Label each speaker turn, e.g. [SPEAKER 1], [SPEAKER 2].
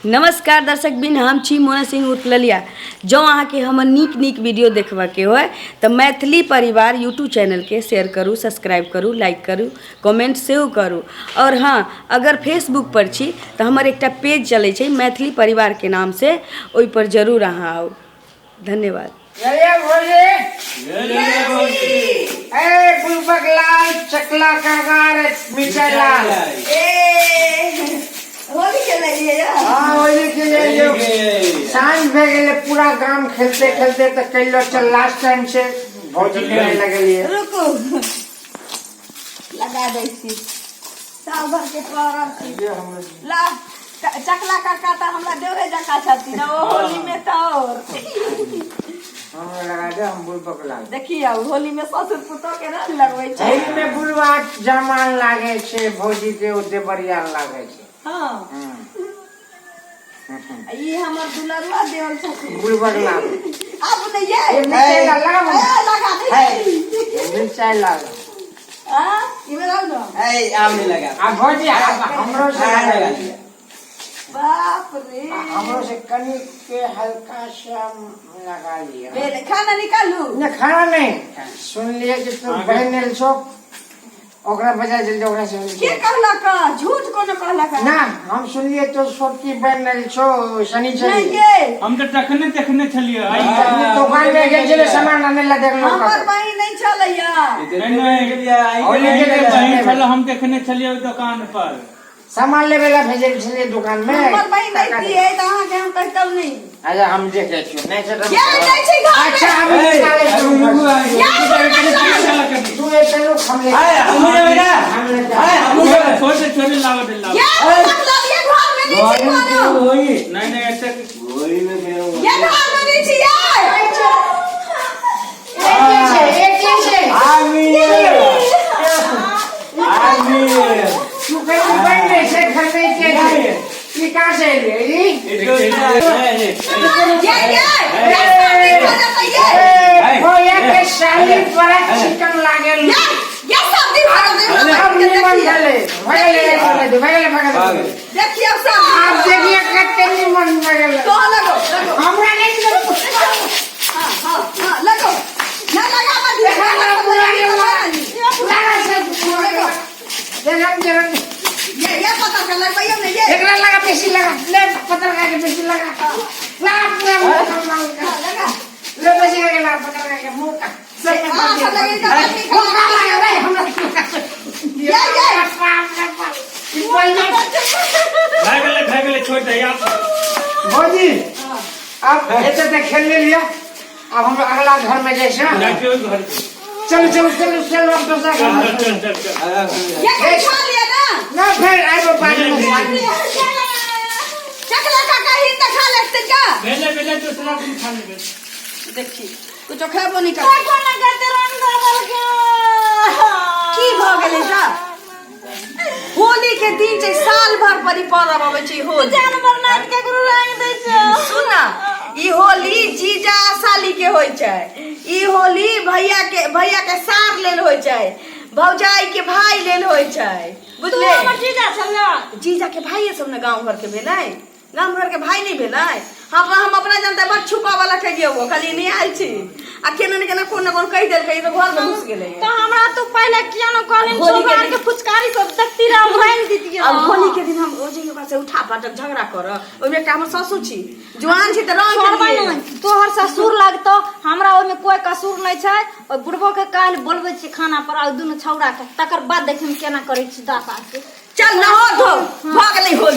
[SPEAKER 1] नमस्कार दर्शक बिन, हम छी मोना सिंह उर्फ ललिया। जँ अहाँके हमर नीक नीक वीडियो देखबाके होय तऽ मैथिली परिवार यूट्यूब चैनलके शेयर करू, सब्सक्राइब करू, लाइक करू, कमेंट सेहो करू। आओर हँ, अगर फेसबुक पर छी तऽ हमर एकटा पेज चलै छै मैथिली परिवारके नामसँ, ओहिपर जरूर अहाँ आउ। धन्यवाद।
[SPEAKER 2] जय भोले ए बुलबक लाल चकला कागार मिठाई लाल।
[SPEAKER 1] होली खेललियै?
[SPEAKER 2] हाँ, होली खेलियै। साँझ भए गेलै, पूरा गाम खेलते खेलते तऽ कहिलो चल लास्ट टाइम से भौजी खेले लगलियै।
[SPEAKER 1] रुकू, लगा दै छी। साल भर के परब छी। ला, चकला काका तऽ हमरा देवरे जकाँ छथिन, ओ होली में तऽ और
[SPEAKER 2] हमरा लगा दे, हम बुलबक लाल।
[SPEAKER 1] देखियौ, होली में ससुर पुतोह के रंग लगबै छै।
[SPEAKER 2] होली में बुलबा जमान लागे छै, भौजी के ओ देवरिया लागे छै।
[SPEAKER 1] ई हमर दुलरुआ देवल छथिन।
[SPEAKER 2] बुलबक लाल।
[SPEAKER 1] आब नहि ये।
[SPEAKER 2] ए, मिरचाइ लाल लगा।
[SPEAKER 1] ए, लगा दै छी।
[SPEAKER 2] मिरचाइ लाल।
[SPEAKER 1] हाँ, इमे लाउ न।
[SPEAKER 3] ए, आम नहीं लगा।
[SPEAKER 2] आ भौजी, आब हमरो से
[SPEAKER 3] हाँ,
[SPEAKER 2] लगा
[SPEAKER 3] लगा
[SPEAKER 2] लिअ।
[SPEAKER 3] लिअ।
[SPEAKER 1] बाप रे।
[SPEAKER 2] हमरो से कनि के हल्का सा लगा लिअ।
[SPEAKER 1] भेल, खाना निकालू।
[SPEAKER 2] ने, खाना नहीं। सुनलिए कि तू बहन एल छो, ओकरा बजा जल्दी, ओकरा से
[SPEAKER 1] के कहलक? झूठ कोनो कहलक?
[SPEAKER 2] ना, हम सुनलिए तो छोटकी बहन एल छो शनिचर।
[SPEAKER 1] नहीं के।
[SPEAKER 4] हम तऽ तखने देखने छलियै आइ।
[SPEAKER 2] तखने दुकान में गेल छलै सामान आने ला, देखलो।
[SPEAKER 1] हमर बहिन नहीं छलैया।
[SPEAKER 4] नहीं नहीं,
[SPEAKER 2] होली के दिन
[SPEAKER 4] बहिन छल, हम देखने छलियै ओहि दोकान पर।
[SPEAKER 2] सामान लेबे ला भेजल छलिए दुकान में।
[SPEAKER 1] हमर बहिन नहीं दिए तऽ अहाँके हम कहितहुँ नहीं।
[SPEAKER 2] अच्छा, हम देखे छियो, नहीं से
[SPEAKER 1] ये जाइ छै घर में।
[SPEAKER 2] अच्छा, हम निकाले
[SPEAKER 4] ये
[SPEAKER 2] तू एक चलो, हम ले
[SPEAKER 3] आए, हमहूँ जेबै ना।
[SPEAKER 2] हम ले।
[SPEAKER 3] आए, हमहूँ जेबै।
[SPEAKER 4] छोड़ दे, छोड़ दे, लाबऽ दे, लाबऽ।
[SPEAKER 1] ये मतलब ये घर में नहीं छी कोनो।
[SPEAKER 4] नहीं नहीं, एतेक
[SPEAKER 1] ये घर में नहीं छी ये।
[SPEAKER 2] एक छै, एक छै। तू कहीं बन नहीं छै घर में के छै। ई कहाँ से एलियै ई?
[SPEAKER 1] ये ये ये शादी भऽ जेतै ये।
[SPEAKER 2] ए, भैया के साली बड़ा चिकन लागल।
[SPEAKER 1] ये ये शादी भऽ जेतै।
[SPEAKER 2] अब निमन भेलै, भऽ गेलै, भऽ गेलै, भऽ गेलै।
[SPEAKER 1] देखियौ शादी।
[SPEAKER 2] आब देखिए कते निमन भऽ गेलै।
[SPEAKER 1] तो लगो लगो।
[SPEAKER 2] हमरा नहीं लगो।
[SPEAKER 1] हाँ हाँ हाँ, लगो ना, लगा मत दिया।
[SPEAKER 2] देखा ना, पूरा लगा से पूरा
[SPEAKER 1] लगो।
[SPEAKER 2] देखम देखम।
[SPEAKER 1] ये पता कर लगबैयौ ने ये।
[SPEAKER 2] एकरा लगा, बेसी लगा ले, पत्थर खा के बेसी लगा, लगा पूरा मुंह का मांग का।
[SPEAKER 1] हाँ, लगा।
[SPEAKER 2] ले, बेसी लगा, लगा पत्थर खा के मुंह का सब में।
[SPEAKER 1] हाँ, सब लगे तो आदमी
[SPEAKER 2] मुंह का लगा रे हमरा।
[SPEAKER 1] ये ये।
[SPEAKER 2] बाप रे बाप, ई बोलना।
[SPEAKER 4] भए गेलै, भए गेलै, छोड़ दे आब।
[SPEAKER 2] भौजी, अब एते तक खेल ले लिया, अब हम अगला घर में जैसे
[SPEAKER 4] जाइ छियै ओहि घर के।
[SPEAKER 2] चलो चलो चलो चलो, अब दूसरा घर में।
[SPEAKER 4] चल चल चल चल।
[SPEAKER 1] ये कहीं खा लिया ना।
[SPEAKER 2] ना, फिर आबो बाद में।
[SPEAKER 1] चकला काका ही तक खा लेते का।
[SPEAKER 4] भेलै भेलै, दूसरा दिन खा लेबै।
[SPEAKER 1] देखी, कुछो खेबो नहीं कर।
[SPEAKER 5] कोना करते रंग दऽ के।
[SPEAKER 1] की भऽ गेलै जा? होली के दिन छै, साल भर पर ई परब अबै छै होली।
[SPEAKER 5] जानवर नाच केकरो रंग दै छै?
[SPEAKER 1] सुन, ई होली जीजा आ साली के होइ छै। ई होली भैया के, भैया के सार लेल होइ छै, भौजाई के भाई लेल होइ छै।
[SPEAKER 5] तू
[SPEAKER 1] बुझले?
[SPEAKER 5] हमर जीजा छल?
[SPEAKER 1] जीजा के भाइये सब ने गाँव घर के भेलै। गाम घर के भाई नहीं भेलै। हम अपना जानते बड़ छुपा वाला कहियो, वो खाली नहीं आयल छी आ केना ने केना कोन ने कोन कहि देलकै तऽ घर में घुस गेलै।
[SPEAKER 5] तो हमरा तू पहले किया न कहलिन?
[SPEAKER 1] होली के
[SPEAKER 5] छोकरा
[SPEAKER 1] दिन-
[SPEAKER 5] के फुचकारी सब देखती रह, हम रंग दीतियै।
[SPEAKER 1] अब होली के दिन हम ओ जे ओकरा से उठा पटक झगड़ा कर, ओहिमे एकटा हमर ससुर छी, जुआन छी तऽ रंग
[SPEAKER 5] छोड़बै
[SPEAKER 1] खेलियै।
[SPEAKER 5] नहि, तोहर ससुर लगतो, हमरा ओहिमे कोई कसूर नहि छै। ओहि बुढ़बो के काल्हि बोलबै छी खाना पर आ दुनू छौड़ा के, तकर बाद देखिम केना करै छी दशा से।
[SPEAKER 1] चल, नहो धो, भऽ गेलै होली।